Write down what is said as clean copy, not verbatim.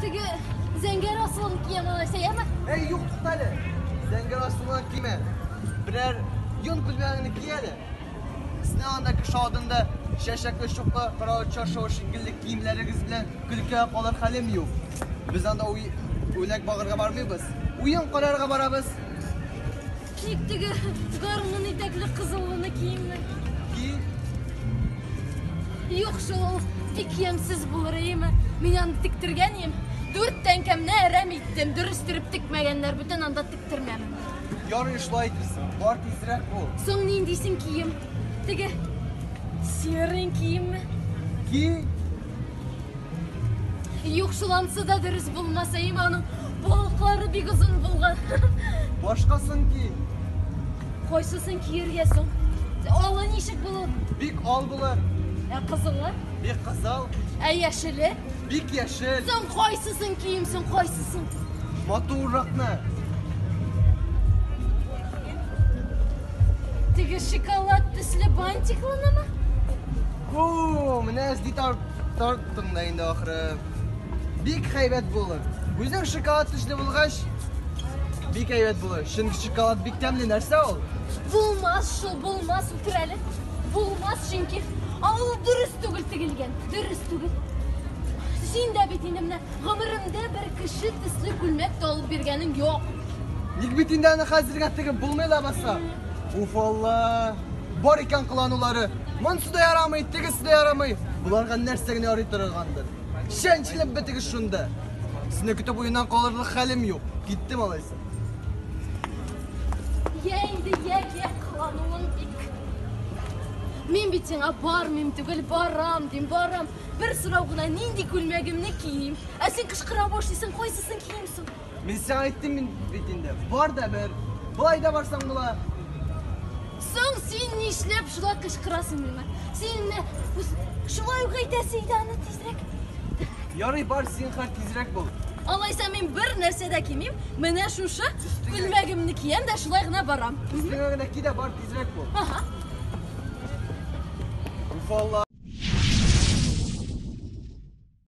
Теге зәңгәр асылын киям алайса, яме? Әй, юк, тукта әле. Зәңгәр асылын кимә. Берәр йон күлмәгеңне ки әле. Сезне анда кеше алдында чәчәкле чуклы карават чаршавы шикелле киемнәрегез белән көлкегә калыр хәлем юк. Без анда уй, үләк багырга бармыйбыз. Уен карарга барабыз. Ник теге гармун итәкле кызыллыны киимме? Ки. Юк шул, ул бик ямьсез булыр, әйеме? Мин аны тектергән идем. Дүрт тәңкәмне әрәм иттем. Дөрес итеп текмәгәннәр, бүтән анда тектермәм. Ярый, шулай итәрсең. Бар тизрәк бул. Соң ниндисен кием? Теге серый киемме? Ки. Юк, шул ансы да дөрес булмас, әйеме? Аның балаклары бик озын булган. Башкасын ки. Кайсысын киергә соң? Алы ничек булыр? Бик ал булыр. Ә кызылы? Бик кызыл. Ә яшеле? Бик яшел. Соң кайсысын киим соң, кайсысын? Матурракны. Теге шоколад төсле бантиклынымы? О, менә эзли тарттың да инде ахры. Бик һәйбәт булыр. Үзең шоколад төсле булгач, бик әйбәт булыр. Чөнки шоколад бик тәмле нәрсә ул. Булмас шул, булмас, утыр әле. Булмас, чөнки ул дөрес түгел тегелгән, дөрес түгел. Син дә бит инде менә гомеремдә бер кеше төсле күлмәк тә алып биргәнең юк. Ник бит инде аны хәзергә тегеп булмый лабаса. Уф Алла. Бар икән кыланулары. Монысы да ярамый, тегесе дә ярамый. Боларга нәрсә генә ярый торгандыр. Чәнчелеп бетегез шунда. Сезне көтеп уеннан калырлык хәлем юк. Киттем алайса. Я инде, я, я, кылануың бик. Мин бит сиңа бармыйм түгел, барам дим, барам. Бер сорау гына, нинди күлмәгемне киим? Ә син кычкыра башлыйсың, кайсысын киим соң? Мин сиңа әйттем мин бит инде. Бар да бер. Болай да барсаң була. Соң син нишләп шулай кычкырасың миңа? Син менә шулай ук әйтәсе иде аны тизрәк. Ярый, бар, зинһар тизрәк бул. Алайса мин бер нәрсә дә кимим, менә шушы күлмәгемне киям дә шулай гына барам. Өстеңә генә ки дә бар, тизрәк бул. Ага. Уф Алла.